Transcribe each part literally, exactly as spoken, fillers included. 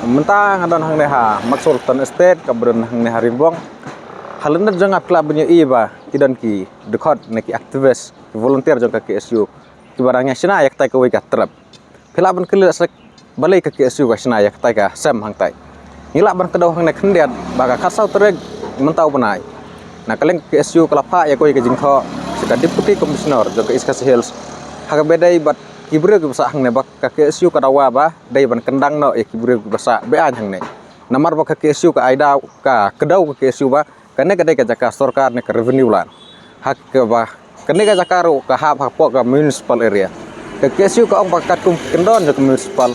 Mynta nga don hangne ha Mark Sultan Estate kaba don hangne ha Rimbong. Ha lyndet jong nga phi lah ban ïohi ba ki don ki dkhot ne ki activist, ki volunteer jong ka K S U kiba dang ïa shna ïa katai kawei ka trep. Phi lah ban kylli lehse balei ka K S U ka shna ïa katai ka sem hangtai. Ngi lah ban kdew hangne khyndiat ba ka khatsaw tarik mynta u bnai, na ka liang ka K S U ka la phah ïa kawei ka jingthoh sha ka Deputy Commissioner jong ka East Khasi Hills ha kaba ïadei bad ki briew kiba sah hangne, ba ka K S U ka dawa ba dei ban kyndang noh ïa ki briew kiba sah be-aiñ hangne. Namar ba ka K S U ka ai daw, ka kdew ka K S U ba kane ka dei ka jaka sorkar ne ka revenue land. Ha kaba kane ka jaka ruh ka hap hapoh ka municipal area. Ka K S U ka ong ba katkum ki kyndon jong ka municipal,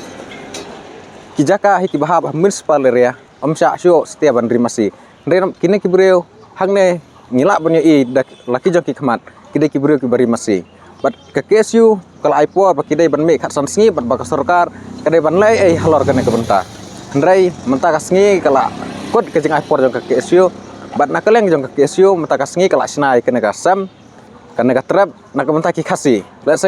ki jaka hi kiba hap ha municipal area ym shah shuh satia ban ri masi. Hynrei kine ki briew hangne ngi lah ban ïohi da la ki jong ki khmat, ki dei ki briew kiba ri masi. Bad ka K S U ka la ai por ba ki dei ban mih khatsan sngi bad ba ka sorkar ka dei ban leh ei ei halor kane ka bynta. Hynrei mynta ka sngi ka la kut ka jingai por jong ka K S U bad na ka liang jong ka K S U mynta ka sngi ka la shna ïa kane ka sem, kane ka trep na ka bynta ki Khasi. Lehse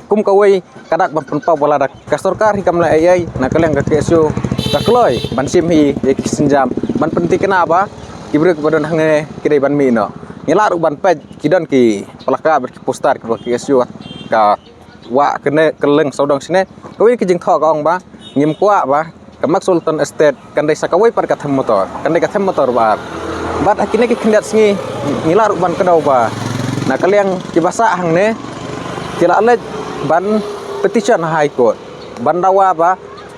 kum kawei ka dak ban pynpaw ba lada ka sorkar hi kam leh ei ei, na ka liang ka K S U ka kloi ban shim hi ïa ki sienjam ban pynthikna ba ki briew kiba don hangne ki dei ban mih noh. Ngi lah ruh ban peit ki don ki placard bad ki poster kiba ka K S U ka wah kane ka lieng sawdong shane. Kawei ka jingthoh ka ong ba ngim kwah ba ka Mark Sultan Estate kan dei sa kawei pat ka them motor, kan dei ka them motor ba ar. Bad ha kine ki khyndiat sngi ngi lah ruh ban kdew ba na ka liang kiba sah hangne ki la leit ban petition ha High Court ban dawa ba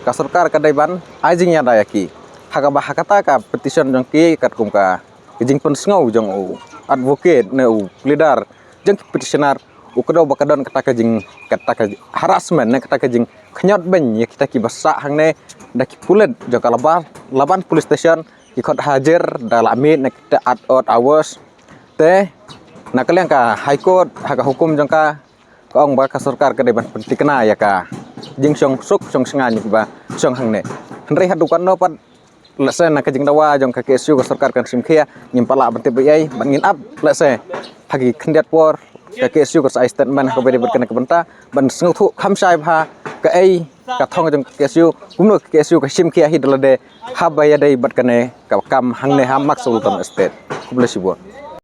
ka sorkar ka dei ban ai jingïada ïa ki. Ha kaba ha kata ka petition jong ki katkum ka, ka jingpynsngew jong u advocate ne u pleader jong ki petitioner, u kdew ba ka don kata ka jing, kata ka harassment ne kata ka jingkhñiot beiñ ïa kita kiba sah hangne da ki pulit jong ka Laban, Laban Police Station, ki khot hajir da la mih na kita odd, odd hours. Te na ka liang ka High Court ha ka hukum jong ka ka ong ba ka sorkar ka dei ban pynthikna ïa ka jingshong suk shong shngaiñ kiba shong hangne. Hynrei haduh katno pat lehse na ka jingdawa jong ka K S U ka sorkar kan shim khia, ngim pat lah ban tip ei ei. Bad ngin ap lehse ha ki khyndiat por ka K S U kan sa ai statement ha kaba ïadei bad kane ka bynta ban sngewthuh kham shai bha kaei ka thong jong ka K S U, kumno ka K S U ka shim khia hi da lade haba ïadei bad kane ka kam hangne ha Mark Sultan Estate. Khublei shibun.